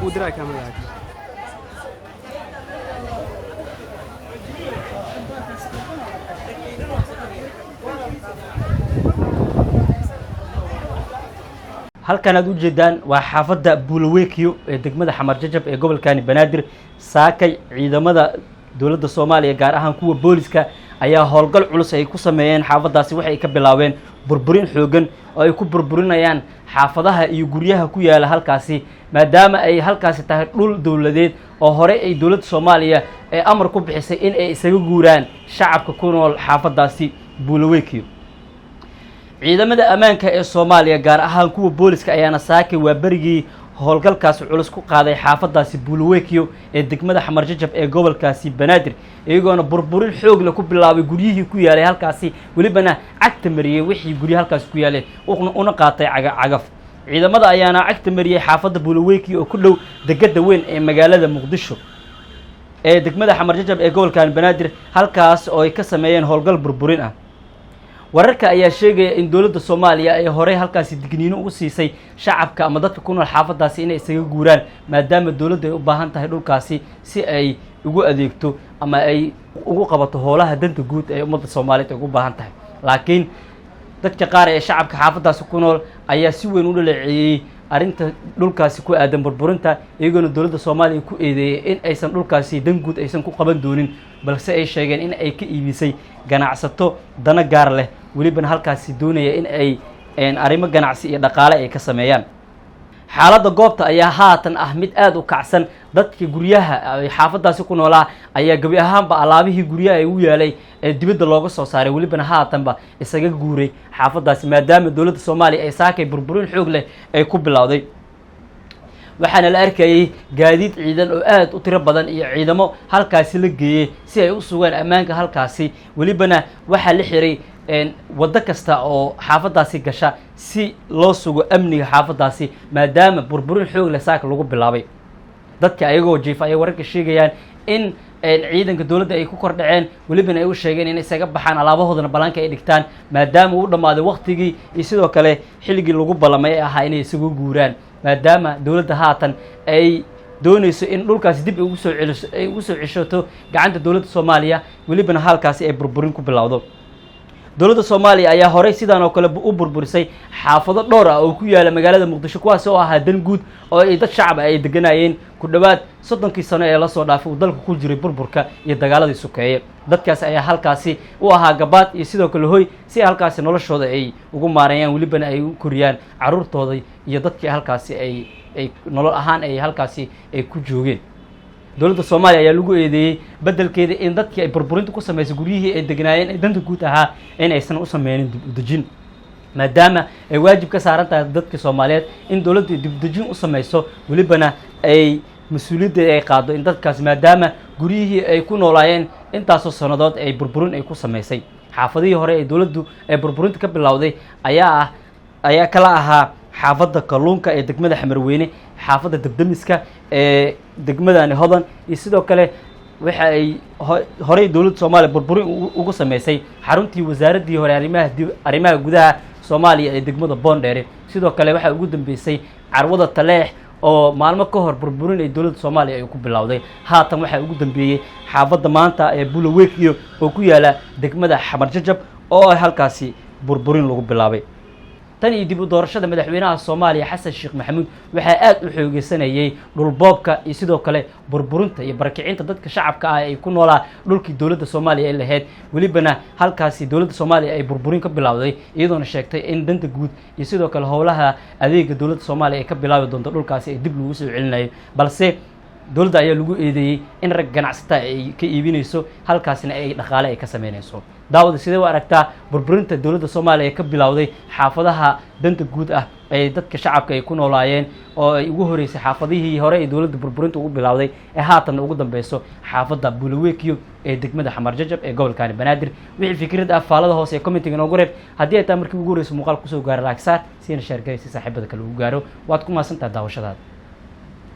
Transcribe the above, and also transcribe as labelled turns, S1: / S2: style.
S1: Kuu diraa kaamirada.
S2: Halkan aad ujeedaan waa xaafadda Buulawekiyo ee degmada Xamar Jajab ee gobolkani Banaadir. Saakay ciidamada dowladda Soomaaliya, gaar ahaan kuwa booliska, ayaa howlgal culus ay ku sameeyeen xaafaddaasi. Waxay ka bilaabeen burburin xoogan oo ay ku burburinayaan xaafadaha iyo guryaha ku yaala halkaasi, maadaama ay halkaasi tahay dhul dowladeed oo horey ay dowladda Soomaaliya ee amar ku bixisay in ay isaga guuraan shacabka ku nool xaafaddaasi Buulawekiyo. Ciidamada ammaanka ee Soomaaliya, gaar ahaan kuwa booliska, ayaana saakay waa berigii howlgalkaasi culus ku qaaday xaafaddaasi Buulawekiyo ee degmada Xamar Jajab ee gobolkaasi Banaadir, iyagoona burburin xoog leh ku bilaabay guryihii ku yaalay halkaasi, welibana cagta mariyey wixii guryo halkaasi ku yaalay, una qaatay cagaf. Ciidamada ayaana cagta mariyey xaafadda Buulawekiyo oo ku dhow degada weyn ee magaalada Muqdisho ee degmada Xamar Jajab ee gobolkan Banaadir, halkaas oo ay ka sameeyeen howlgal burburin ah. Wararka ayaa sheegaya in dowladda Soomaaliya ay horey halkaasi digniino ugu siisay shacabka ama dadka ku nool xaafaddaasi inay isaga guuraan, maadaama dowladda ay u baahan tahay dhulkaasi si ay ugu adeegto ama ay ugu qabato howlaha danta guud ee ummadda Soomaaliyeed ay ugu baahan tahay. Laakiin dadka qaar ee shacabka xaafaddaasi ku nool ayaa si weyn u dhaleeceeyey arrinta dhulkaasi ku aadan burburinta, iyagoona dowladda Soomaaliya ku eedeeyey in aysan dhulkaasi dan guud aysan ku qaban doonin, balse ay sheegeen in ay ka iibisay ganacsato dano gaar leh, welibana halkaasi doonaya in ay arrimo ganacsi iyo dhaqaale ay ka sameeyaan. Xaaladda goobta ayaa haatan ah mid aada u kacsan. Dadka guryaha ay xaafaddaasi ku noolaa ayaa gebi ahaanba alaabihii guryaha ay u yaalay ee dibadda looga soo saaray, welibana haatanba isaga guuray xaafaddaasi, maadaama dowladda Soomaaliya ay saakay burburin xoog leh ay ku bilowday. Waxaana la arkayey gaadiid ciidan oo aada u tiro badan iyo ciidamo halkaasi la geeyey si ay u sugaan ammaanka halkaasi. Welibana waxaa la xiray waddo kasta oo xaafaddaasi gasha si loo sugo amniga xaafaddaasi, maadaama burburin xoog leh saaka lagu bilaabay. Dadka ayagoo jiifa ayay wararka sheegayaan in ciidanka dowladda ay ku kor dhaceen, welibana ay u sheegeen inay isaga baxaan, alaabahoodana ballaanka ay dhigtaan, maadaama uu dhammaaday waktigii iyo sidoo kale xilligii lagu ballamay ee ahaa inay isagu guuraan, maadaama dowladda haatan ay doonayso in dhulkaasi dib ay ugu soo celiso, ay ugu soo ceshato gacanta dowladda Soomaaliya, welibana halkaasi ay burburin ku bilowdo. Dowladda Soomaaliya ayaa horey sidaan oo kale u burburisay xaafado dhowr ah oo ku yaala magaalada Muqdisho, kuwaas oo ahaa dan guud oo ay dad shacab ay deganayeen ku dhowaad 30kii sano ee lasoo dhaafay uu dalka ku jiray burburka iyo dagaaladii sokeeye. Dadkaas ayaa halkaasi u ahaa gabaad iyo sidoo kale hoy si halkaasi noloshooda ay ugu maareeyaan, welibana ay u koriyaan carruurtooda iyo dadkii halkaasi ay nolol ahaan ay halkaasi ay ku joogeen. Dowladda Soomaaliya ayaa lagu eedeeyey beddelkeeda in dadkii ay burburinta ku samaysay guryihii ay degnaayeen ee danta guud ahaa in aysan u sameynin dib u dejin, maadaama ay waajib ka saaran tahay dadka Soomaaliyeed in dowladdu dib u dejin u samayso, welibana ay mas-uuliyaddeeda ay qaado in dadkaasi, maadaama guryihii ay ku noolaayeen intaasoo sannadood ay burburin ay ku samaysay. Xaafadihii hore ee dowladdu ay burburinta ka bilowday ayaa kala ahaa xaafadda Kalluunka ee degmada Xamarweyne, xaafadda Debdemiska ee degmadani Hodan, iyo sidoo kale waxa ay horey dowladda Soomaaliya burburin ugu sameysay xaruntii wasaaraddii hore arrimaha gudaha Soomaaliya ee degmada Boondheere. Sidoo kale waxaa ugu dambeysay carwada Taleex oo maalmo ka hor burburin ay dowladda Soomaaliya ay ku bilowday. Haatan waxaa ugu dambeeyey xaafadda maanta ee Buulawekiyo oo ku yaala degmada Xamar Jajab oo halkaasi burburin lagu bilaabay. Tan iyo dib u doorashada madaxweynaha Soomaaliya Xasan Sheekh Maxamuud, waxaa aada u xoogeysanayay dhulboobka iyo sidoo kale burburinta iyo barakicinta dadka shacabka ah ay ku noolaa dhulkii dowladda Soomaaliya ay lahayd, welibana halkaasi dowladda Soomaaliya ay burburin ka bilowday, iyadoona sheegtay in danta guud iyo sidoo kale howlaha adeega dowladda Soomaaliya ay ka bilaabi doonto dhulkaasi ay dib lagu soo celinayo. Balse dowladda ayaa lagu eedeeyey in rag ganacsata ay ka iibinayso, halkaasina ay dhaqaale ay ka sameynayso. Daawada, sidee u aragtaa burburinta dowladda Soomaaliya ee ka bilowday xaafadaha danta guud ah ee dadka shacabka ay ku noolaayeen, oo ay ugu horeysay xaafadihii hore ee dowladda burburinta ugu bilowday ee haatanna ugu dambeyso xaafadda Buulawekiyo ee degmada Xamar Jajab ee gobolkani Banaadir? Wixii fikrad ah faalada hoose ee commentiga noogu reeb. Haddii ay tahay markii ugu horeyso muuqaal kusoo gaaro, like saar, siina share garey si saaxiibada kale ugu gaaro. Waad ku mahadsantaha daawashadaada.